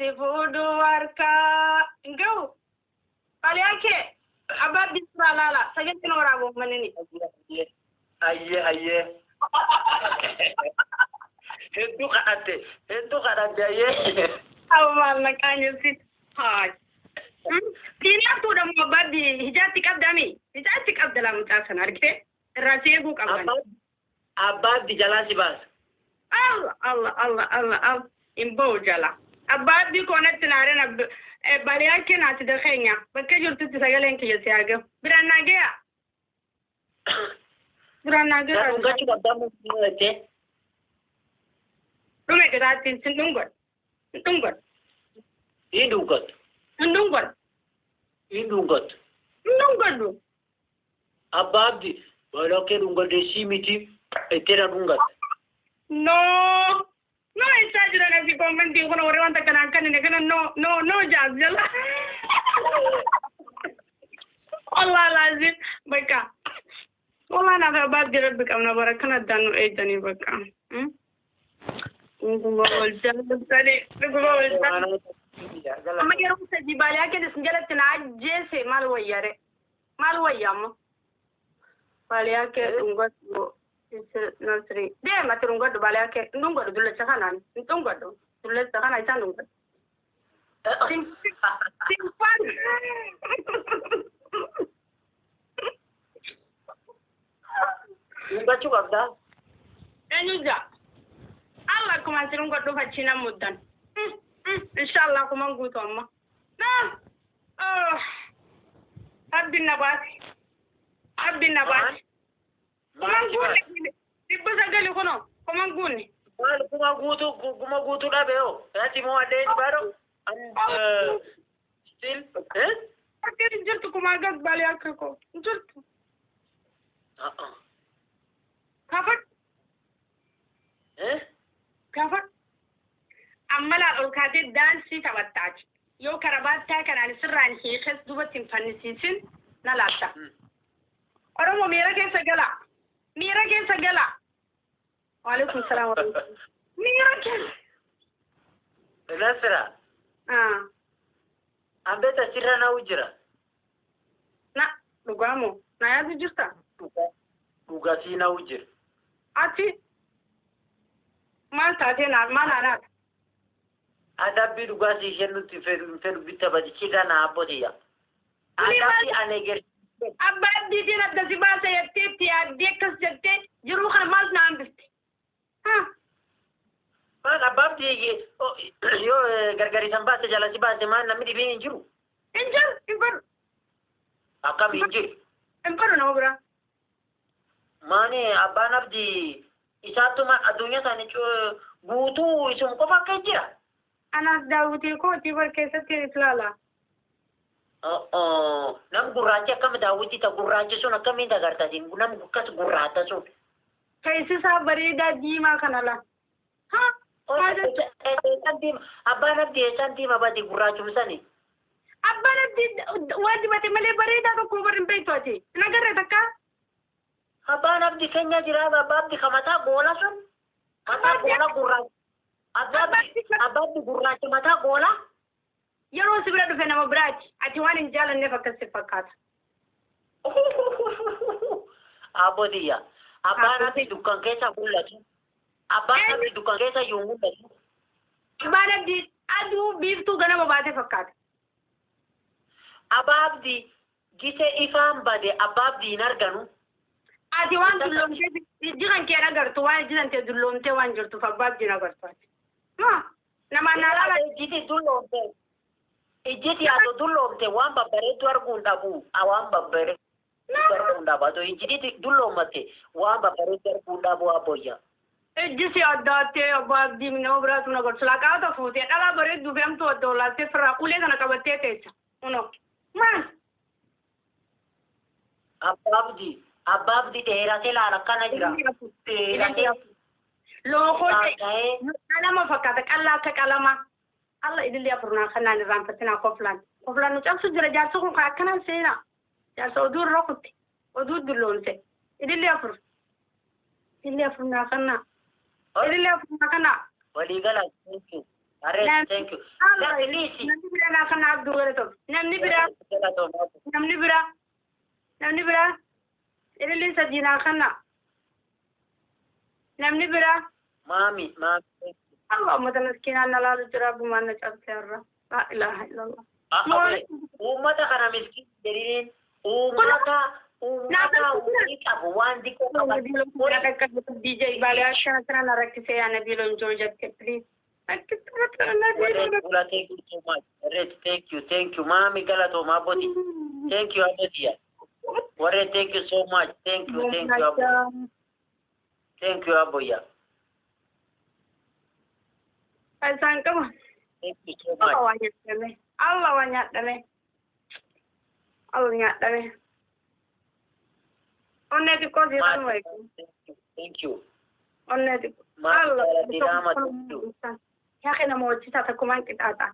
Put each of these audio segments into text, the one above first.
Si fuudhu harkaa hin ga'u. Xaliyaa kee abbaa biraa laala sagalee waraaboo manini. Ayyee ayyee. Hedduu kadhatte, hedduu kadhatte, ayyee. Abu maal maqaan jirti? Haa. Diinaa moo abbaa hijaatti qabdami? Hijaatti qabda laa mucaa sana argite? Irraa si eeguu qaban. Abbaa abdi jalaa si baasa. Allah Allah Allah Allah Allah hin ba'u jala. Abbaa abdii koonatti naareen baliyaa kennaati dakeenya bakka jirtutti sagaleen kiyya si haa gahu. Biraan naa gayaa. Biraan naa gayaa. Dhungachuu qabdaa moo jettee? Dhume gataattiin sin dhungodhu. Hin dhungodhu. Hin dhungattu. Hin dhungodhu. Hin dhungattu. Hin dhungodhu. Abbaa abdi balaa kee dhungadhee si miti itti na dhungatta. No. No isaa jiran asii commentii kun warri wanta kanaan kanneen kana no no no jaas jala. Wallah laazim bakka. Wallah naaf abbaa abdii rabbi qabna bara kana addaan nu eegdanii bakka. Dhuguma wal jaallatanii, dhuguma wal jaallatanii. Amma yeroo sadii baaliyaa keessa isin jalatti na ajjeese maal wayyare? Maal wayya amma? Baaliyaa kee dhungadhu nasri. Deema ati dhungadhu baaliyaa kee dhungadhu dullacha kanaan hin dhungadhu dullacha kana isaan dhungadhu. Simfan. Dhungachuu qabdaa. Eenyu jaa? Allah akkuma isin dhungadhuuf achi nan muddan. Inshallah kuman guutu amma. Rabbi na baasi. Rabbi na baasi. Kuman guunne 900 kunoo kuman guunne. Maal kuma guutuu, kuma guutuu dhabe hoo? Ati moo addeen baadho? Still eh? Akka hin jirtu kumaa gad baalee akka koo hin jirtu. Kaafadhu. Eh? Kaafadhu. Amma laal ol kaatee daansii taphattaati. Yoo karabaattaa kanaan sirraan hiikes duubatti hin fannisiisin na laatta. Oromoo miira keessa gala. Miira keessa gala. Waalaikum salaam wa rahmatullahi. Miira keessa. Nasira. Ambeeta sirra na'u jira. Na dhugaamoo na yaadu jirta? Dhugatii na'u jira. Ati maal taatee na maal haadhaata? Adabbii dhugaa si kennutti fedhu fedhu bitta badi chida na abbootiya. Adabbii ani eger. Abbaa abdiitiin adda si baasa jettee itti yaaddee akkas jettee jiruu kana maal na hambifte? Maal abbaa abdii yoo gargariisan baase jala si baase maal namni dhibiin hin jiru? Hin jiru, hin fedhu. Akkam hin jiru? Hin fedhu nama biraa. Maani abbaan abdii isaatuma addunyaa isaanii guutuu isum qofa akka jira. Anaaf daawwitii kootii bar keessatti ilaala. Nam gurraachi akkam daawwitii ta gurraachi sun akkamiin agartaatiin nam akkas gurraacha sun. Keessi isaa bareedaa diimaa kana la. Ha? Abbaan abdii eessaan diimaa badi gurraachum sani? Abbaan abdii waan dibate malee bareedaa tokko bar hin beektu ati. Hin agarre takka? Abbaan abdii keenya jira, abbaa abdii ka mataa goola sun. Mataa goola gurraacha. Abbaa abdii gurraacha mataa goola. Yeroo si bira dhufe nama biraati. Ati waan hin jaalanneef akkas si fakkaata. Abbootiyya. Abbaan abdii dukkan keessa mul'atu. Abbaan abdii dukkan keessa yoo mul'atu. Abbaan abdii aduu biiftuu ganama baatee fakkaata. Abbaa abdii gise ifaan bade abbaa abdii hin arganu. Ati waan dulloomtee ijji kan kee agartu waan ijji tantee dulloomtee waan jirtuuf abbaa abdii hin agartu ati. Namaan naa laala. Ijjiti dulloomte. Ijjiti ati dulloomte waan babbareedu arguu hin dhabu. Waan babbareedu arguu hin dhabu. Ati ijjiti dulloomatte waan babbareedu arguu hin dhabu abboyya. Ijji si addaattee abbaa abdii nama biraatu na gorsu. Laqaata fuutee dhalaa bareedduu fi hamtuu adda olaattee firraa ulee kana qabattee teessa. Kunoo. Maal? Abbaa abdii. Abbaa abdii dheeratee laala akkana jira. Dheeratee. Lookoo ta'e qalama fakkaata qallaa akka qalamaa. Alla idillee afurnaa kanaan irraanfattinaa koflaan. Koflaan nu cabsu jira jaarsa kun kan akkanaan seenaa. Jaarsa oduu irra kutte. Oduu dulloomse. Idillee afur. Idillee afurnaa kanaa. Idillee afurnaa kanaa. Waliigala. Arreet, thank you. Lakki. Namni biraa naa kana abduu galatoom. Namni biraa, namni biraa, namni biraa ililli sadii naa kana. Namni biraa. Maami, maami. Allah, uummata miskiinaa na laalu jira, bumaan na cabse irra. Laa ilaaha illallah. Uummata kana miskiin jedhiniin, uummata horii qabu waan xiqqoo qaban. DJ Baalee akkana kana na rakkisee yaa Nabiiloo enjoy jette, please. Bula, thank you so much. Arreet, thank you, thank you. Maami, galatooma abboti. Thank you, abbotiya. Warreen, thank you so much. Thank you, thank you, abbo. Thank you, abboyya. Isaan qaba. Thank you so much. Allah waa nyaadhame. Allah waa nyaadhame. Allah nyaadhame. Onnee xiqqoo si kan wayi. Thank you. Onnee xiqqoo. Maami, diraama, thank you. Yaa nama hojjetaa takkumaan qixaaxa.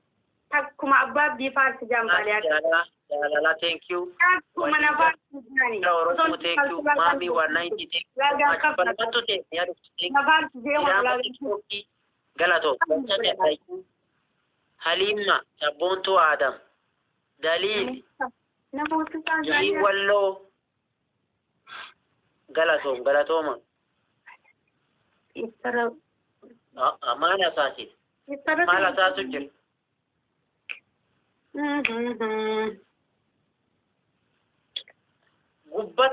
Takkuma abbaa biifaatti jaambaalee. Jaalala, jaalala, thank you. Takkuma nafaatti jaani. Oromoo, thank you. Maami, 190, thank you so much. Balbattu ta'e, yaa dhuftu, thank you. Nafaatti deemu. Diraama TikTokii galatoo. Halimma, Sabboontuu Adam, Daliil, Namoota Jii Walloo, galatoom, galatooma. Iftara. Maal asaasit? Iftara. Maal asaasu jira? Gubba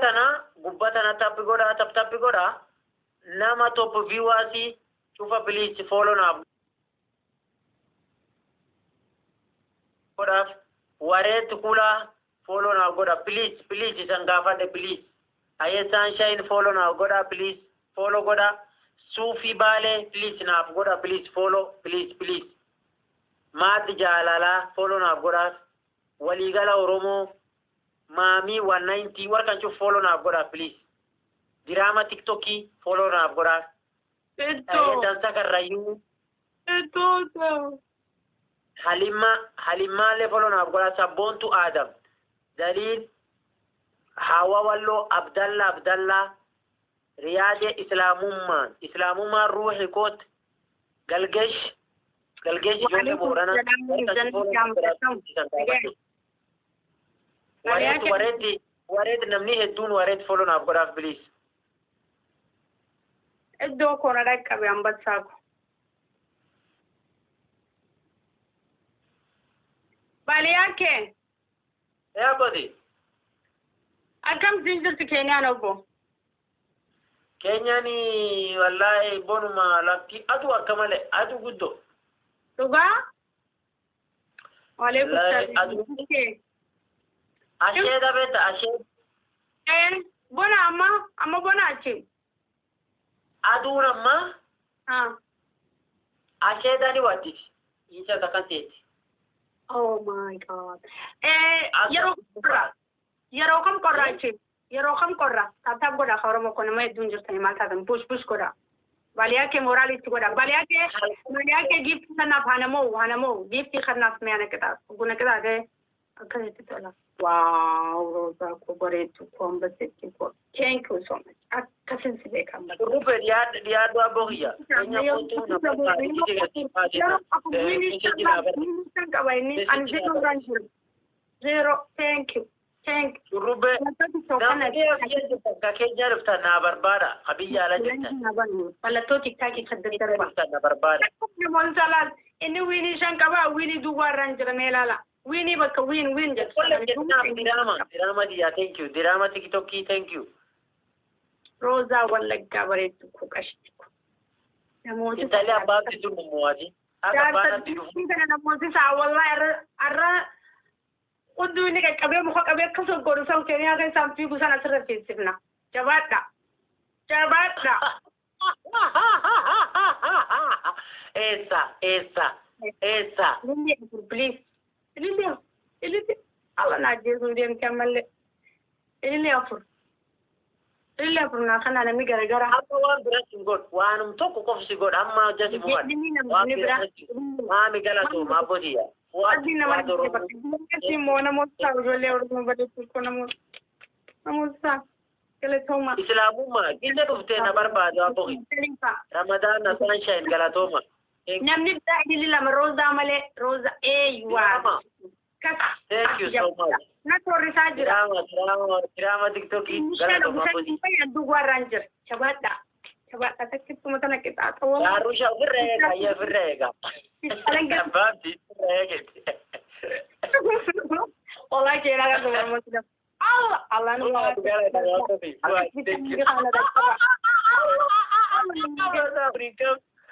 tana tappi godhaa, tap tappi godhaa. Nama top viewers cufa, please follow naaf godhaaf. Wareet kulaa, follow naaf godha, please, please, isan gaafadhe, please. Aye, Sunshine, follow naaf godha, please follow godha. Suufi Baalee, please naaf godha, please follow, please, please. Maati Jaalalaa, follow naaf godhaaf. Waliigala Oromoo, Maamii 190, warra kan cuf follow naaf godhaaf, please. Diraama TikTokii, follow naaf godhaaf. Iddoo. Dansa Karrayyuu. Iddoo. Halimma, Halimmaallee follow naaf godhaa. Sabboontu Adam, Daliil, Hawa Walloo, Abdalla, Abdalla, Riyaadee, Islaamummaan, Islaamummaan ruuxi koot, Galgeesh, Galgeesh, ijoollee Boorana. Wareet, wareetti, wareet, namni hedduun wareet follow naaf godhaaf, please. Iddoo koona dhaqqabe ambassaa ko. Baaliyaa kee. Yaa godi. Akkam siin jirti Keeniyaan, obbo? Keenyaan wallaahi bonuma, lafti aduu akka malee, aduu guddoo. Dhugaa? Waalaikum Wallaahi salaam. Asheeta beekta, asheeta. Eh, bona amma amma bona achi. Aduun amma Ah. asheeta ni wadditi. Isa takkan teetti. Oh my God. Eh, yeroo qorra. Yeroo kam qorra achi? Yeroo kam qorra? Tap tap godha ka Oromoo kun, nama hedduun jirtanii maal taatan, push push godha. Baaliyaa kee moraalitti godha. Baaliyaa kee giiftii kanaaf hanamoo hanamoo giiftii kanaaf mi'a naqixaa. Guna qixaa akkasitti tola. Wow, Roozaa koo, bareedu koo, ambasseetti koo. Thank you so much. Akkasin si beekan. Shurrubbee, dhiyaadhu, dhiyaadhu, abboo kiyya. Keenya kootu na barbaade. Yeroo afur wiinii shan qaba inni, ani zero irraan jiru. Zero, thank you. Thank you. Shurrubbee. Mallattoo kana. Namni biyya jirtan ka keenya dhuftan naa barbaada. Ka biyya ala jirtan. Mallattoo TikTokii kan daddarba. Dhuftan na barbaada. Namoonni salaal inni wiinii shan qaba, wiinii duwwaa irraan jira, mee ilaala. Wiinii bakka win win jedhu. Kolle jennaaf diraama. Diraama diyyaa, thank you. Diraama TikTokii, thank you. Roozaa Wallaggaa, bareeddu koo, qashti koo. Namoota Intalli abbaan tun mo'ati. Akka abbaan natti dhufu. Kana namooti isaa wallaahi arra hudduu inni qaqqabee muka qabee akka soggoru san Keeniyaa keessaan fiigu sana asirra teessifna. Jabaadha. Jabaadha. Eessa, eessa, eessa? Ilillee afur, please. Ilillee afur. Ilillee. Allah na ajjeesuu deemte ammallee. Ilillee afur. Ilillee afur naa kana namni garagara. Amma waan biratti hin godhu. Waanum tokko qofsi godhu. Amma hojjati bu'an. Namni Waan biraa. biratti. Maami, galatooma abbootiya. Adii nama bakka immoo namoota ijoollee Oromoo bareedu koo, namoota galatooma. Islaamummaa gilla dhuftee na barbaadu abbooki. Ramadaan na Sunshine, galatooma. Namni biraa ililli lama Roozaa malee Roozaa eeywaa. Thank you so much. Na torrisaa jira. Drama, drama, drama TikTokii. Galatoomaa Fozii. Duwwaarraan jira. Jabaadhaa. Jabaadhaa takkittuma tana qixaaxa. Gaarusha ofirra eega, ayya ofirra eega. Abbaabdi ofirra eegete. Wallahi keenaa kan dubarmooti. Allah Allah nu waa.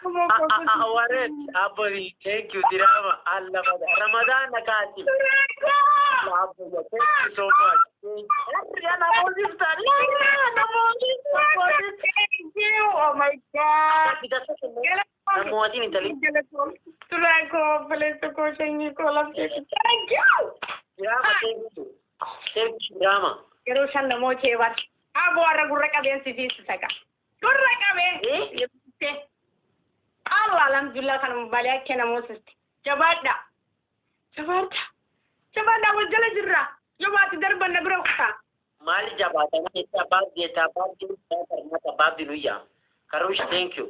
Awaret, Abodi, thank you, Dirama. Allah, Ramadan Nakati. Thank you so much. Thank you. Oh my God. Thank you. Thank you, Drama. Yeroo shan namoo keewwan. Aboo warra gurra qabeen si fiisisa gaa. Gurra qabeen. Allah alhamdulillah kan balee akka namootatti. Jabaadha. Jabaadha. Jabaadha wal jala jirra. Jabaati darban na bira kutaa. Maali jabaatanii jecha abbaabdi jecha abbaabdi barnoota abbaabdi nuyyaa. Karuush, thank you.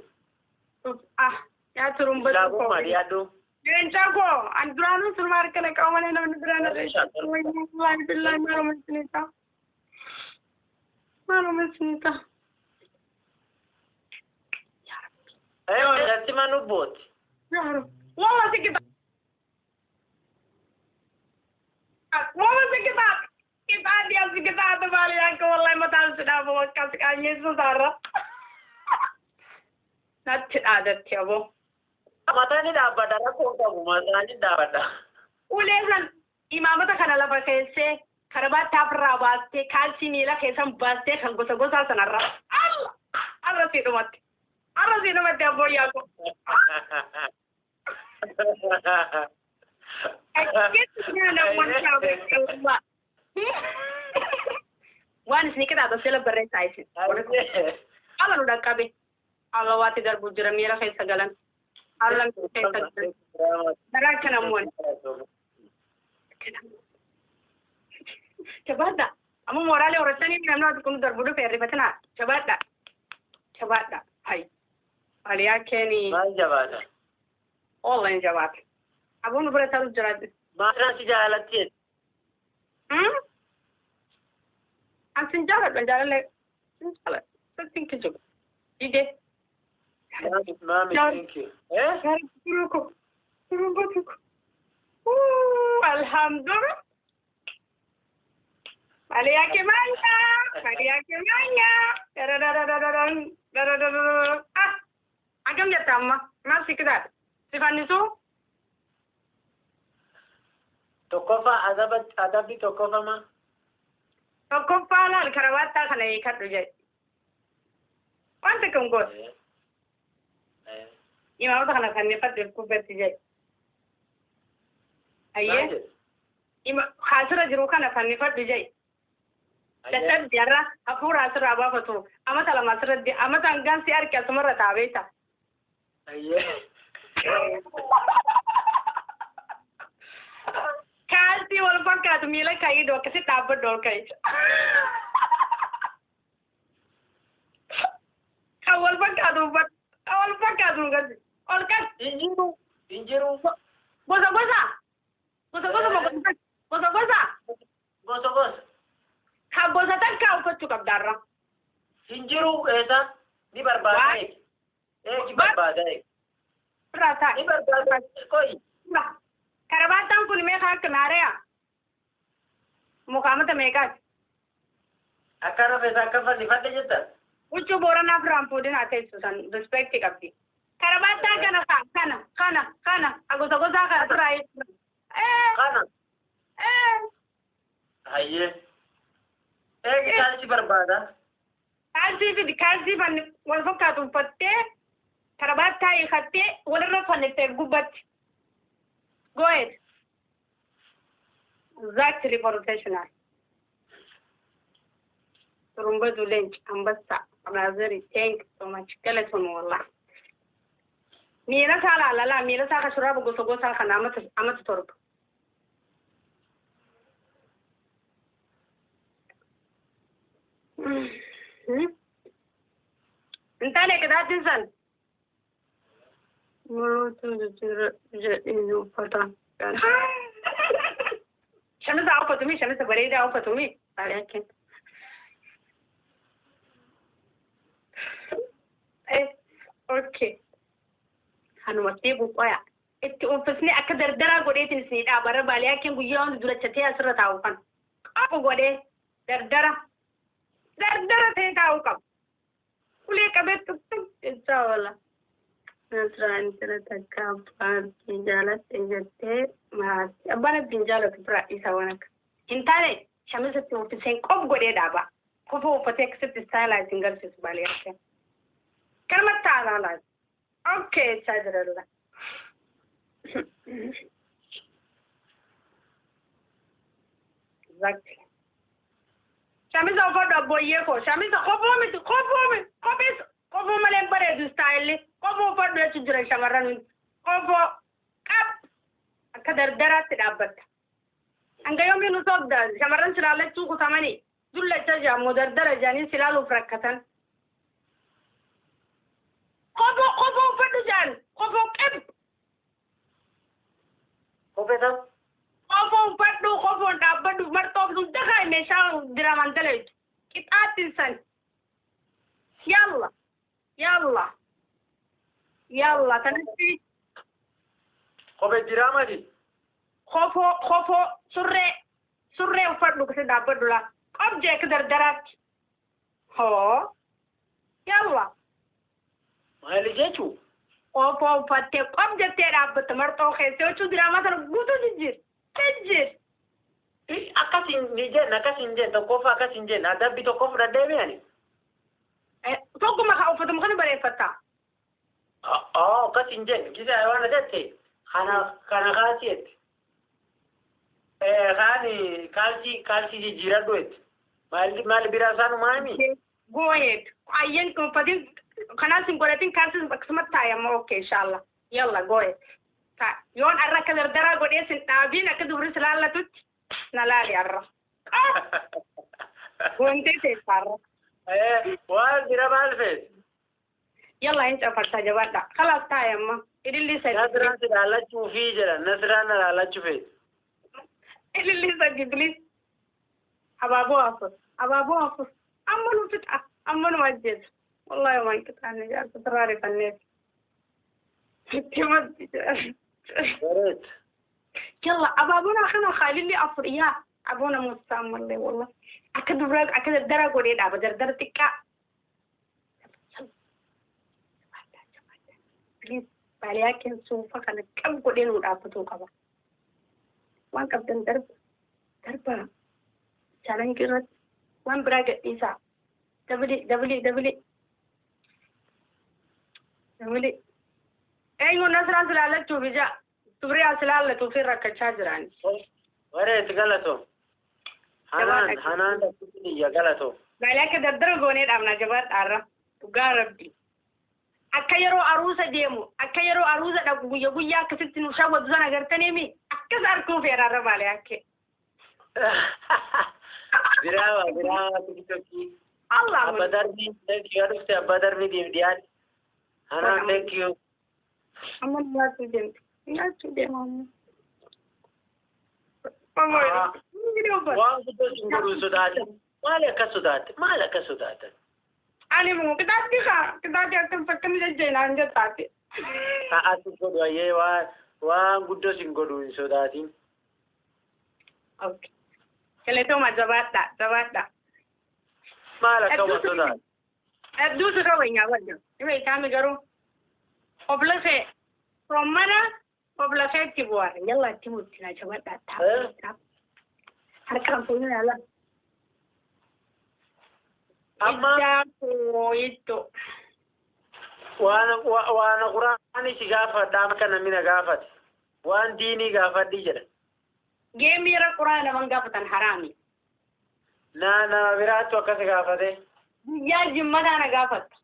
Ah, yaa turumba. Islaamummaa dhiyaadhu. Leencaa koo ani duraanuu surma harka na qabu malee namni biraan irra wallaahi billaahi maaluma isinii ta'a. Maaluma isinii ta'a. Aywa, lazima nubbooti. Yaa Rabbi. Walla si qixaa. Walla si qixaa. Qixaa dhiyaa si qixaa maali akka wallahi mataan si dhaaba wakka si qaanyeessu saarra. Natti dhaadatti aboo. Mataan ni dhaabbata, rakkoo qabu mataan ni dhaabbata. Ulee san imaamata kana lafa keessee karabaatti afirraa baastee kaalsii miila keessan baastee kan gosa gosaa sanarra. Allah! Arra si dhumatti. Arra si dhumatti abboo yaako. Waan isin qixaata sila barreessaa isin. Alla nu dhaqqabe. Alla waatti darbu jira miira keessa galan. Alla keessa galan. Daraa kana moon. Jabaadha. Amma mooraalee horatanii namni ati kun darbu dhufe hirrifatina. Jabaadha. Jabaadha. Hai. Aliyaa keeni. Maal jabaadha? Wallahi jabaata. Abuun bira taru jira. Maal si jaalatti? An sin jaaladha jaalallee. Sin jaaladha. Sin kijibu. Ide. Mami, thank you. Eh? Turuko. Turuko. Alhamdulillah. Malia ke manya. Malia ke manya. Ah. Agam jetta amma. Maal si qixaadha? Si fannisuu? Tokkoffaa adabbi tokkoffaa ma? Tokkoffaa laal karabaattaa kana hiikadhu jedhe. Wanta kan goote. Imaamota kana fannifadhu kubbatti jedhe. Ayyee. Haasira jiru kana fannifadhu jedhe. Dadhabbi har'a hafuura asirraa baafatu amata lama asirratti amata hangaan si arge asumarra taabeeta. Ayyee. Kaalsii wal fakkaatu miila kaayidoo akkasitti dhaabbadhu ol ka'i. Kan wal fakkaatu uffatu kan wal fakkaatu gadi ol ka'i. Injiru injiru. Gosa gosa gosa gosa gosa gosa gosa gosa. Kan gosa takka uffachuu qabdaarra. Injiru eessa ni barbaada eegi. Eegi barbaada eegi. Irraa taa'i. Ni barbaada qoyi. Karabaattaan kun meeqa akka naariyaa? Mukaamata meeqaati? Akka rafeessa akka fannifadhe jetta? Huccuu booranaa firaan fuudhin haa teessu san rispeekti qabdi. Karabaattaa kana kana kana kana gosa gosaa kana turaa jechuudha. Kana. Hayyee. Eegi kaalsii barbaada. Kaalsii fidi kaalsii fanni wal fakkaatu uffattee karabaattaa hiikattee walirra fanniftee gubbatti. Go ahead. Exactly professional. Turumbadu Lynch, Ambassa, Abrazeri, thank you so much. Galatoon wallah. Miila isaa laalala, miila isaa kan shurraaba gosa gosaa kana amata torba. Hin taane qixaatiin san. Muluutu jedhee uffata. Shamisa uffatumi, shamisa bareedaa uffatumi. Bareedaa. Okay. Kanumatti buqqoya. Itti uffisnee akka dardaraa godheetiin isinii dhaabara baaliyaa guyyaa hundi durachatee asirra taa'u kan. Qabu godhee dardara. Dardara ta'ee taa'u qaba. Ulee qabee tuqtuq jechaa oola. Nasraan intala takka abbaan ittiin jaalatte jettee maraatti. Abbaan ittiin jaalatu biraa dhiisaa waan akka. Hin taane shamisa itti uffiseen qof godhee dhaaba. Kofa uffatee akkasitti istaayilaa ittiin garsiisu baaliyaa. Kanumatti taa'aa laata. Okay, jechaa jira. Exactly. Shamisa uffadhu abbooyyee koo. Shamisa kofoo miti, kofoo miti, kophees kofoo malee hin bareedu istaayilli. Kofoo uffadhu jechuun jira shamarran hundi. Kofoo qab akka dardaraatti dhaabbatta. Hanga yoomii nu soobda shamarran silaallachuu kutamanii dullacha jedhamu dardara jedhanii silaaluuf rakkatan. Kofoo kofoo uffadhu jedhan kofoo qab. Kophee tam? Kofoo uffadhu kofoon dhaabbadhu marxoof sun dakaa meeshaa diraman dalagu qixaatti san. Yalla yalla yalla kanatti. Kophee diraamati. Kofoo kofoo surree surree uffadhu kasi dhaabbadhu laa qabjee akka dardaraatti. Hoo yalla. Maali jechuu? Kofoo uffattee qof jettee dhaabbatta marxoo keessa jechuun diraamaa sana guutuu jijjiir. Jijjiir. Akkas hin jenne, akkas hin jenne, tokkoffaa akkas hin jenne, adabbii tokko fudhadhee mi'ani. Tokkuma haa uffatamu kana bareeffatta. Akkas hin jenne, kisa waan jette kana kana kaasii jette. Kaani kaalsii kaalsii jijjiiradhu jette. Maali maali biraa isaanu maami? Go ahead. Ayyan kun uffatin kanaas hin godhatin kaalsiin akkasumatti taa'e amma okay inshallah. Yalla go ahead. Yoon arra akka dardaraa godhee sin dhaabiin akka dubri silaallatutti na laali arra. Gontee teessa arra. Waan bira maal feet? Yalla hin cafartaa jabaadha. Kalaas taa'e amma. Ililli sadi. Nasraan si laallachuu fi jedha. Nasraan na laallachuu feet. Ililli sadi please. Abaaboo afur. Abaaboo afur. Amma nu fixa. Amma nu ajjeesa. Wallahi waan qixaanne jaarsa sirraa rifanneef. Itti maddi jedha. Bareed. Yalla abaaboon kana khaalilli afur yaa aboona muusaa ammallee wallah. Akka dubraa akka dardara godhee dhaaba dardara xiqqaa. Please baaliyaa keen suufa kana qab godhee nuu dhaabbatuu qaba. Waan qabdan darba darba chaalenjii irratti waan biraa gadhiisaa. Dabali dabali dabali dabali. Eenyu Nasraan silaallachuuf ija dubri as ilaallatuuf rakkachaa jiran. Bareed galatoo. Hanaan hanaan iyya galatoo. Baaliyaa akka dardara goonee dhaabna jabaadhaarra dhugaa rabbi. Akka yeroo aruusa deemu akka yeroo aruusa dhaqu guyya guyyaa akkasitti nu shawwatu sana agartaniimi akkas arguu feeraarra baaliyaa akka. Biraama biraama tiktookii. Allah. Abba darbii thank you dhufte abba darbii deem dhiyaate. Hanaan thank you. Amma nyaachuu deemte. Nyaachuu deema amma. Waan guddoo sin godhuu sodaate. Maali akkas sodaatte? Maali akkas sodaatan? Ani immoo qixaatti haa qixaatti akkam akkam jejjeenaan jettaati. Sa'aatti godhu ayyee waan waan guddoo sin godhuu hin sodaatin. Okay. Galatoomaa jabaadha jabaadha. Maal akka waan sodaate? Hedduu sirra wayyaa wajjin. Dhibee isaanii garuu oblafee rommana oblafee itti bu'aara. Yalla itti murtina jabaadha ta'a. Harkaan fuudhee ala. Amma Ijaa koo waan waan quraani si gaafadha akka namni na gaafate. Waan diinii gaafadhi jedha. Geemii irra quraana naman gaafatan haraami. Na nama biraattu akkas gaafate. Guyyaa jimmataa na gaafatta.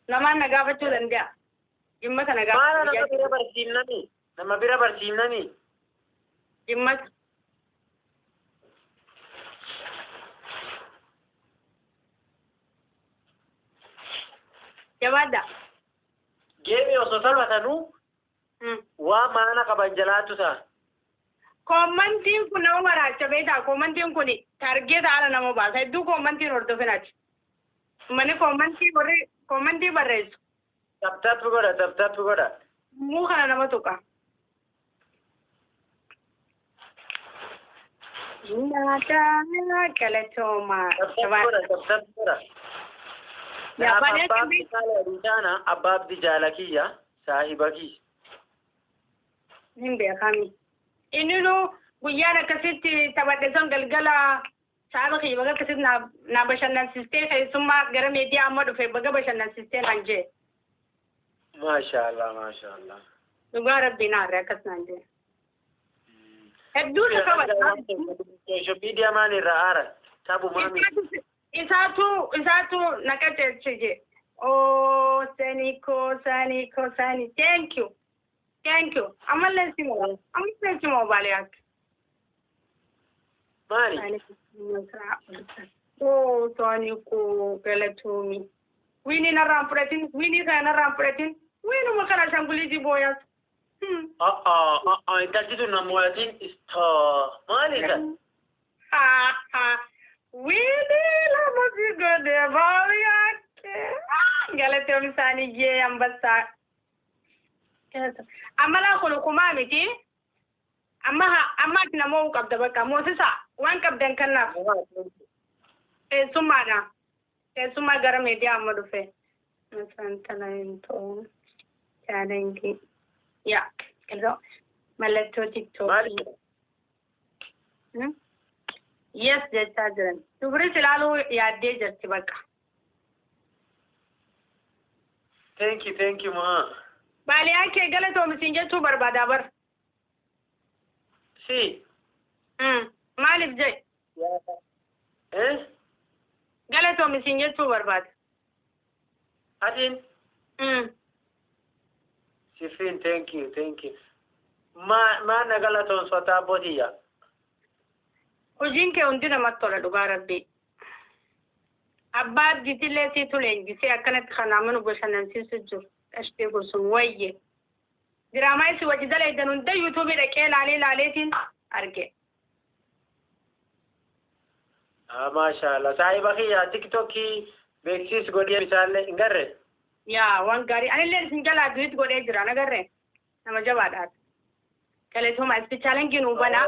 Namaan na gaafachuu danda'a. Jimmata na Maala gaafata. nama bira barsiifnani? Nama bira barsiifnani? Jimmata. Jabaadha. Geemii osoo taphatanuu waa maana qaban jalaatu ta'a. Koommantiin kun nama maraacha beektaa? Koommantiin kun targeeta haala nama baasa. Hedduu koommantiin hordofin achi. Manni koommantii warri koommantii barreessu. Tap tap godha, tap tap godha. Muu kana nama tuqa. Nyaata galatooma. Tap tap godha, tap tap godha. Yaa Abbaa Abbaa Abdi jaala kiyya saahiba kiyya. Hin beekami. Inni nu guyyaan akkasitti taphadhe sun galgala saaba kiyya baga akkasitti na bashannansiistee keessummaa gara miidiyaa amma dhufe baga bashannansiistee naan jee. Maashaallah, maashaallah. Dhugaa rabbii naarre akkas naan jee. Hedduu na kabajaa. Social media maal irraa aara? Taphumaa miti. Isaatu na qajeelche jee. Oh, Saniko, Saniko, Sani. Thank you. Thank you. Ammallee si moo. Ammallee si moo baalee akka. Maali? Oh, Saniko, galatoomi. Wiini narraan fudhatin, wiinii kana narraan fudhatin, wiinuma kana ashaanguliitii booyaas. Intalti tun na mo'atin istoo. Maali isa? Wiinii lama si godhe baalee akka. Galatoomi isaanii ambassaa. Amma laa kulukumaa miti. Amma amma ati nama qabda bakka moosisa waan qabdan kanaaf keessummaadha. Keessummaa gara miidiyaa amma dhufe. Masantala hin ta'u. Chaalenjii. Yaa. Mallattoo tiktookii. Yes jechaa jiran. Dubaris ilaaluu yaaddee jirti bakka. Thank you, thank you, ma. Baaliyaan kee galatoomi siin jechuu barbaada bar. Si. Maaliif jee? Eh? Galatoomi siin jechuu barbaada. Atiin? Sifiin, thank you, thank you. Ma na galatoomfataa abbootiya? Hojiin kee hundi namatti tola dhugaa rabbii. Abbaa abdiitillee siitu leenjisee akkanatti kanaa nu bashannansiisu jiru. Qashxee gosuun wayye. Diraamaa isin wajji dalaydan hunda yuutuubii dhaqee laalee laaleetiin arge. Maashaallah. Saahiba kiyya tiktookii beeksiis godhee isaallee hin garre? Yaa waan gaarii. Anillee isin jalaa duwit godhee jira nagarre. Nama jabaadhaati. Galatooma ispichaalengiin hubanaa.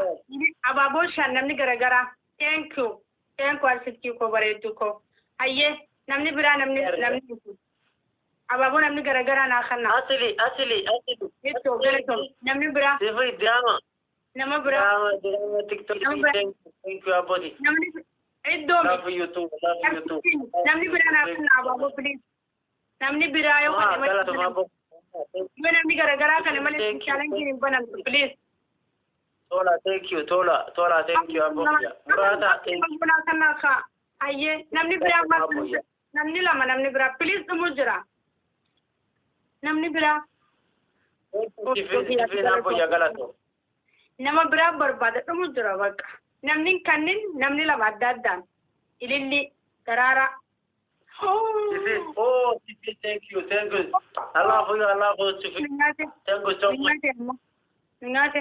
Abaaboo shan namni garagaraa. Thank you. Thank you arsittii koo bareedduu koo. Hayyee namni biraa namni namni abaaboo namni garagaraa naa kanna. Asili, asili, asili. Ittoo galatooma namni biraa. Sifi diraama. Nama biraa. Diraama, diraama tiktookii. Thank you, thank you abbooti. Namni iddoo Love you too, love you too. Namni biraa naa kanna abaaboo please. Namni biraa yoo kana malee. Yoo namni garagaraa kana malee chaalenjiin hin banamtu please. Tola, thank you, tola, tola, thank you abbooti. Muraasa, thank you. Hayyee namni biraa namni lama namni biraa please dhumuu jira. Namni biraa. Nama biraa barbaada dhumuu jira bakka. Namni kanneen namni lama adda addaan ililli daraaraa. Oh, thank you, thank you. I love you, I love you. Thank you so much. Nyaate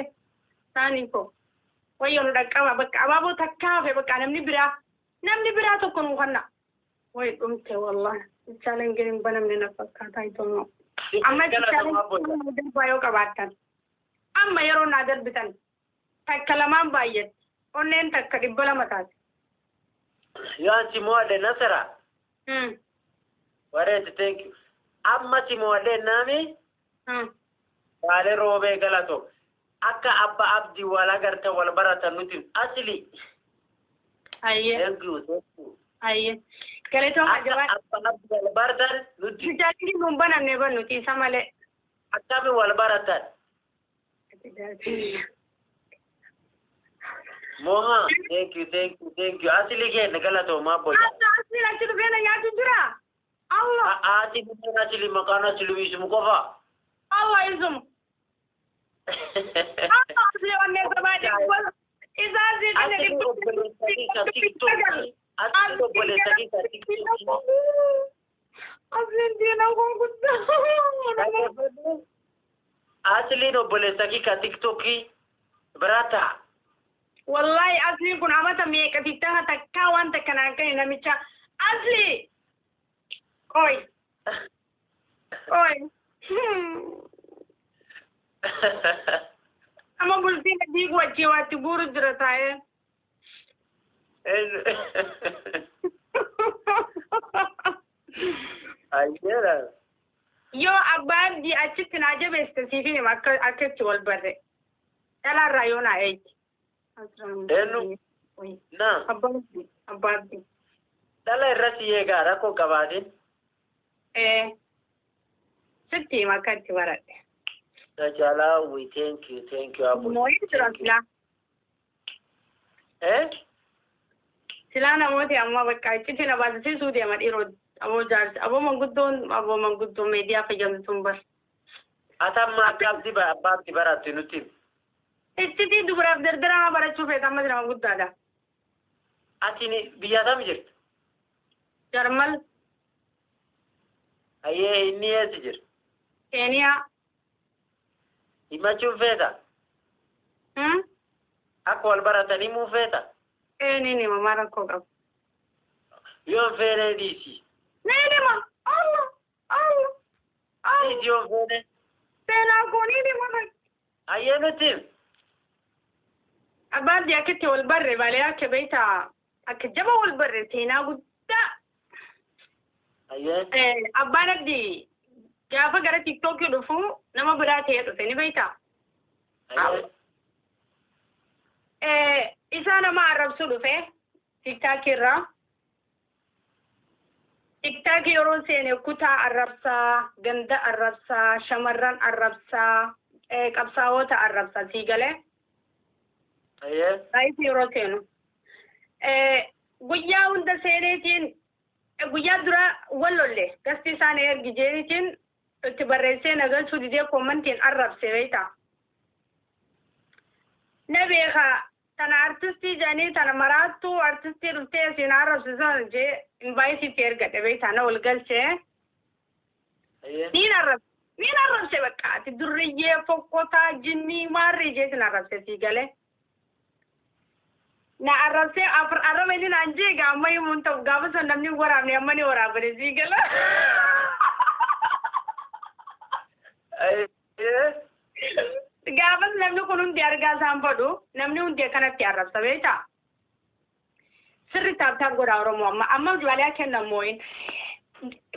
saanii koo. Wayyoo nu dhaqqaba bakka abaaboo takkaa hafe bakka namni biraa. Namni biraa tokko nu kanna. Way dhumte wallahi. Chaalenjiin hin banamne na fakkaataa itoo. Amma chaalenjiin darbaa yoo qabaattan. Amma yeroo naa darbitan takka lamaan baay'atti. Onneen takka 200 taate. Yoo ansi mo'adhe Nasara. Wareeti thank you. Amma si mo'adhe naami. Baalee roobee galatoo. Akka abba abdii wal agartan wal baratan nuti asili. Hayyee. Thank you, thank you. Hayyee. Galatooma jabaa. Akka abba abdii wal baratan nuti. Chaalenjiin nun banamne ban nuti isa malee. Akkami wal baratan? Moha, thank you, thank you, thank you. Asili kenna galatooma abboota. Asili achi dhufee na nyaatu jira. Allah. Ati dhufee asili maqaan asili isumu qofa. Allah isumu. Allah asili onnee sabaa dhibba. Isaa asii kana dhibba. Asili obboleessa kee tiktookii. Asliin diinaa koo guddaa. Asliin obboleessa kee ka TikTokii biraa ta'a. Wallahi asliin kun amata meeqa TikToka takkaa waan takka naan kenne namicha. Asli! Qoy. Qoy. Amma bultiin diigu wajjii waatti guuru jira taa'ee. Ayyeera. Yoo abbaan di achitti naa jabeessite siif hima akka akka itti wal barre. Dhalaarraa yoo naa eegi. Eenyu? Na. Abbaan abdii. Abbaan abdii. Dhala irra si eegaa rakkoo qabaatin. Ee. Sitti hima akka itti baradhe. Tajaalaa we thank you, thank you Abu. Moo'in jira silaa. Eh? Silaa namooti amma bakka achitti na baasisiisuu deema dhiiroo aboo jaarsi aboo manguddoon aboo manguddoo miidiyaa fayyadamtuun bar. Atamma akka abdii abbaa abdii barattu nutti. Iccitii dubaraaf dardaraa barachuu feeta amma nama guddaadha. Ati biyya kam jirta? Jarmal. Ayyee inni eessa jira? Keeniyaa. Himachuun feeta? Akka wal baratan himuu feeta? Ee ni nima maal rakkoo qabu. Yoo hin feene dhiisi. Ni nima Allah Allah Allah. Dhiisi yoo hin feene. Seenaa koo ni nima. Ayyee nutti. Abbaan akkitti wal barre balee akka beektaa akka jaba wal barre seenaa guddaa. Ayyee. Abbaan abdii gaafa gara TikTokii dhufu nama biraa ta'ee dhufe ni beektaa. Ayyee. Isaa nama arrabsuu dhufe TikTokii irraa. TikTokii yeroo seene kutaa arrabsaa, ganda arrabsaa, shamarran arrabsaa, qabsaa'ota arrabsaa sii galee. Ayyee. Raayisii yeroo seenu. Guyyaa hunda seeneetiin guyyaa dura wal lolle gasti isaan ergi jeenitiin itti barreessee nagalchuu didee koomantiin arrabse beektaa. Na beekaa tana artistii jedhanii tana maraattuu artistii dhuftee isiin arrabsisan jee invaayisiitti ergadhe beektaa na wal galchee. Ayyee. Niin arrabse niin arrabse bakka ati durriyyee fokkotaa jinnii maarrii jeetiin arrabse sii galee. Na arrabsee arraba inni naan jee gaa amma himuun ta'u gaafa san namni hin waraabne amma ni waraabane sii gala. Ayyee. Gaafas namni kun hundi argaa isaan badhu namni hundi akkanatti arrabsa beektaa. Sirri taaptaap godha Oromoo amma amma jaalalaa kennan moo'in.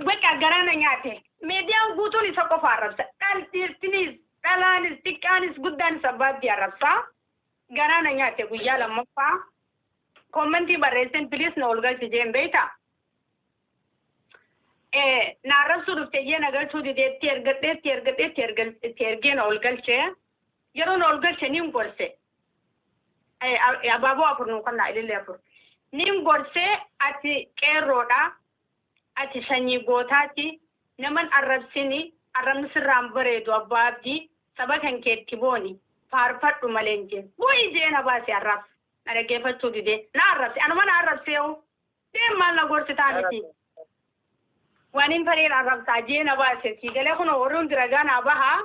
Bakka garaa na nyaate miidiyaan guutuun isa qofa arrabsa. Dhiirtinis dhalaanis xiqqaanis guddaanis abbaatti arrabsa. Garaa na nyaate guyyaa lammaffaa. Kommentii barreesseen bilis na ol galchi jeen beektaa. Na arrabsuu dhufte iyyee na galchuu didee itti ergadhee itti ergadhee itti ergee na ol galchee. Yeroo na ol galche niin gorse. Abaaboo afur nuu kennaa ilillee afur. Niin gorsee ati qeerroodha. Ati sanyii gootaati. Naman arrabsini arrabni sirraan bareedu abbaa abdii saba kan keetti booni faarfadhu malee hin jeen. Bu'ii jee na baase arrabse. Na dhaggeeffachuu didee na arrabse anuma na arrabsee hoo deem maal na gorsitaa miti. Waan hin fedheen arrabsaa jee na baase sii galee kun warri hundi ragaa naa bahaa.